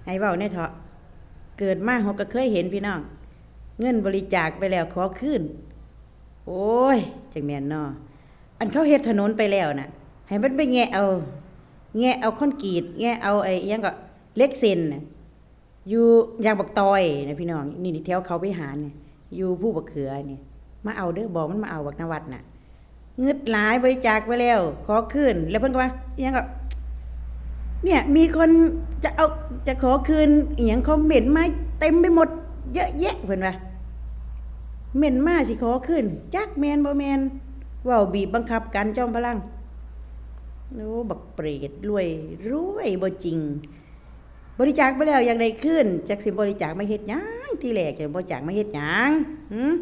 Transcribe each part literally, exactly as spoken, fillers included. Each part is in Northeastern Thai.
ให้เว้าแหน่เถาะ เกิดมาหกก็เคยเห็นพี่น้อง เงินบริจาคไปแล้วขอคืน โอ้ย จั่งแม่นน้อ อันเขาเฮ็ดถนนไปแล้วน่ะ ให้มันไปแงะเอา แงะเอาคอนกรีต แงะเอาไอ้อิหยังก็ เหล็กเส้นน่ะ อยู่ยางบักตอยนะพี่น้อง นี่แถวเขาวิหารเนี่ย อยู่ภูบักเขือเนี่ย มาเอาเด้อ บอกมันมาเอา บักนวัดน่ะ เงินหลายบริจาคไปแล้ว ขอคืน แล้วเพิ่นก็ว่าอิหยังก็ เนี่ย มีคนจะเอา จะขอคืนอิหยัง คอมเมนต์มาเต็มไปหมด เยอะแยะ เพิ่นว่า เม้นมาสิขอคืน จักแม่นบ่แม่น เว้าบีบบังคับกัน จอมพลัง โอ้ บักเปรต รวย รวยบ่จริง บริจาคไปแล้วอยากได้คืน จักสิบริจาคมาเฮ็ดหยัง ทีแรกจะบริจาคมาเฮ็ดหยัง หือ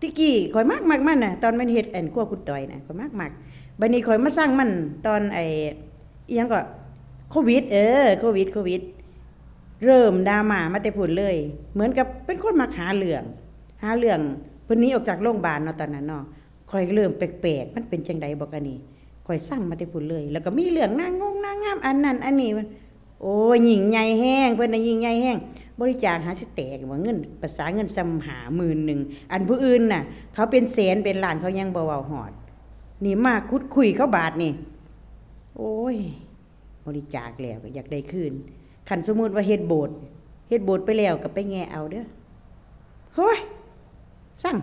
ติกี้ข้อยมักมักมันน่ะ ตอนมันเฮ็ดอันครัวคุณต่อยน่ะ ข้อยมักมัก บัดนี้ข้อยมาซังมันตอนไอ้ อิหยังก็ โควิด เออ โควิด โควิด เริ่มดราม่ามาแต่พู้นเลย เหมือนกับเป็นคนมักหาเรื่อง หาเรื่อง เพิ่นหนีออกจากโรงบาลเนาะ ตอนนั้นเนาะ ข้อยเริ่มแปลกๆ มันเป็นจั่งใดบอกอันนี้ ข้อยซังมาแต่พู้นเลย แล้วก็มีเรื่องนางงงนางงาม อันนั้นอันนี้ โอ้ย ยิ่งใหญ่แฮง เพิ่นน่ะยิ่งใหญ่แฮง บริจาคหาสิแตกบ่ เงิน ภาษาเงินส่ำห้าหมื่นหนึ่ง อันผู้อื่นน่ะ เขาเป็นแสนเป็นล้าน เขายังบ่เว้าฮอด นี่มาขุดคุยเขาบาดนี่ โอ้ย บริจาคแล้วก็อยากได้คืน คันสมมุติว่าเฮ็ดโบสถ์ เฮ็ดโบสถ์ไปแล้วก็ไปแงะเอาเด้อ โฮ้ย ซัง